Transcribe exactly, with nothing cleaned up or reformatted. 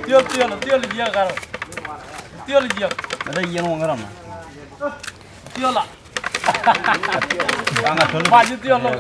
Thiol, thiol, thiol jiäk karɔ. Thiol jiäk. Mɛ dee yɛn wä ŋäram na. Thiol a. Kaŋa tol. Ma ji̱ thiol lɔ.